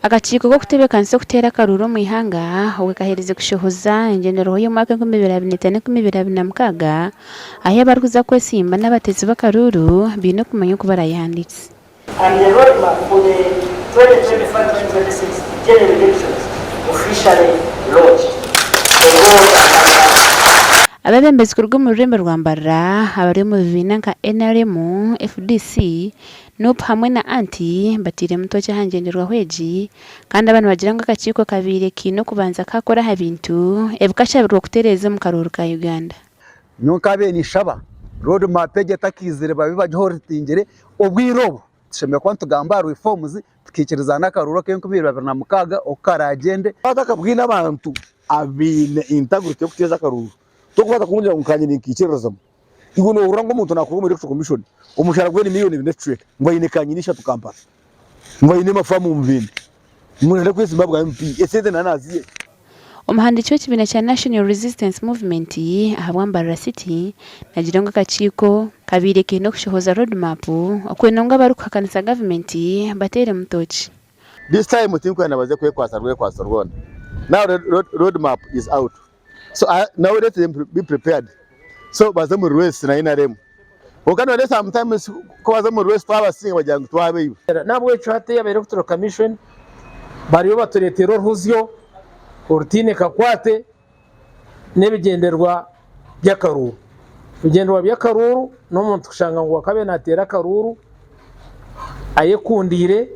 Akakiiko k'okutebeekanisa okuteera akaruuru omu ihanga obwe kaherize kushohoza engyenderwaho y'omwaka 2025 2026 ahi abarikuza kwesimba n'abateezi b'akaruuru baine okumanya oku barayehandiikise. And the road map for the 2025-2026 general elections officially launched. The road and Abeebembezi kuruga omu rurembo rwa Mbarara abari omu bibiina nka NRM, FDC, Nup hamwe na Anti batairemu tooki aha ngyenderwaho egi kandi aba nibagira ngu akakiiko kabaire kaine okubanza kaakora aha bintu ebikashabirwe kutereeza omu karuuru ka Uganda. Nyowe nkaabaire ninshaba road map egi etakaizire babe bagihoritingire obwire obu tushemereire kuba nitugamba aha reforms tukiikiriza n'akaruuru ak'enkumi ibiri abiri na mukaaga oku karagyende. Watakabwine abantu abaine integrity y'okuteeza akaruuru tokubaasa kungira ngu nkanye ninkaikiririzamu. Iwe nohurira ngu omuntu nakorera omu electoral commission omushara gwe ni million ibiri n'ekicweka ngu aine kanyina ishatu Kampala ngu aine amafamu omu bindi ngu nayenda kwesimba ahabwa MP esente nawe naziiha hi? Omuhandiiki w'ekibiina kya National Resistance Movement ahabwa Mbarara City nagira ngu akakiiko kabaire kaine okushohoza road map okwenda ngu abarikuhakanisa gavumenti bateeremu tooki. This time tinkwenda baze kwekwatsa rwekwatso rwona now the road map is out so now let them be prepared so baze omu race na NRM kwonka nibare sometimes ku baza omu race twabasinga bagira ngu twabeiba. N'ahabw'ekyo hati aba Electoral Commission bariyo batureetera oruhuzyo orutaine kakwate n'ebigyendererwa by'akaruuru. Ebigyendererwa by'akaruuru n'omuntu kushanga ngu akaba naateera akaruuru ayekundiire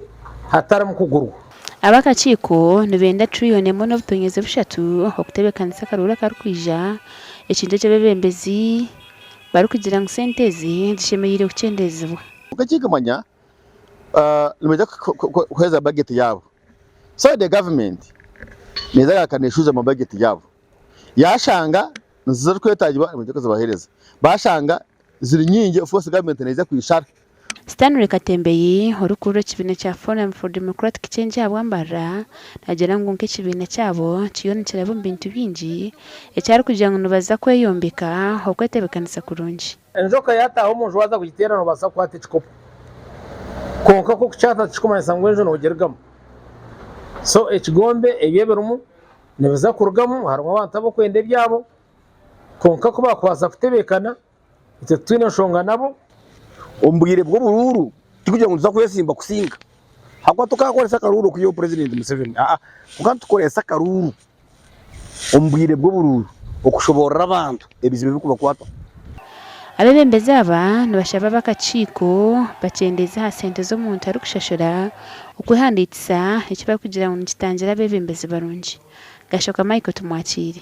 hatarimu kugurwa. Ab'akakiiko nibenda tiriyoni emwe n'obutonyezi bushatu okutebeekanisa akaruuru akarikwija, ekintu eki abeebembezi barikugira ngu sente ezi zishemereire kukyendeezibwa. Kwonka ekinkumanya nibaija kuheereza bageti yaabo. So the government neeza yahika neshuujuma bageti yaabo. Yashanga nizo zirikwetagibwa nibaija kuzibaheereza. Bashanga ziri nyingi of course government neija kwishara. Stanley Katembeyi, orikukurira ekibiina kya Forum for Democratic Change ahabwa Mbarara, naagira ngu nk'ekibiina kyabo kiriyo nikiraba omu bintu bingi, eki arikugira ngu nibaza kweyombeka okwetebeekanisa kurungi. Enjoka yaataaha omu nju waaza kugiteera noobaasa kukwata ekikopo kwonka ku okukyata tikirikumanyisa ngu enju noogirugamu. So ekigombe ebyo ebirimu nibiza kurugamu harimu abantu abarikwenda ebyabo kwonka ku baakubaasa kutebeekana itwe titwine nshonga nabo. Omu bwire bw'oburuuru tikugira ngu nituza kwesimba kusinga ahabw'okuba tukakoresa akaruuru okwihaho Purezidenti Museveni aa kwonka nitukoresa akaruuru omu bwire bw'oburuuru okushoboorora abantu ebizibu ebirikubakwataho. Abeebembezi aba nibashaba ab'akakiiko bakyendeeze aha sente z'omuntu arikushashura okwehandiikisa eki barikugira ngu nikitangira abeebembezi barungi. Gashoka Michael Tumwakiire.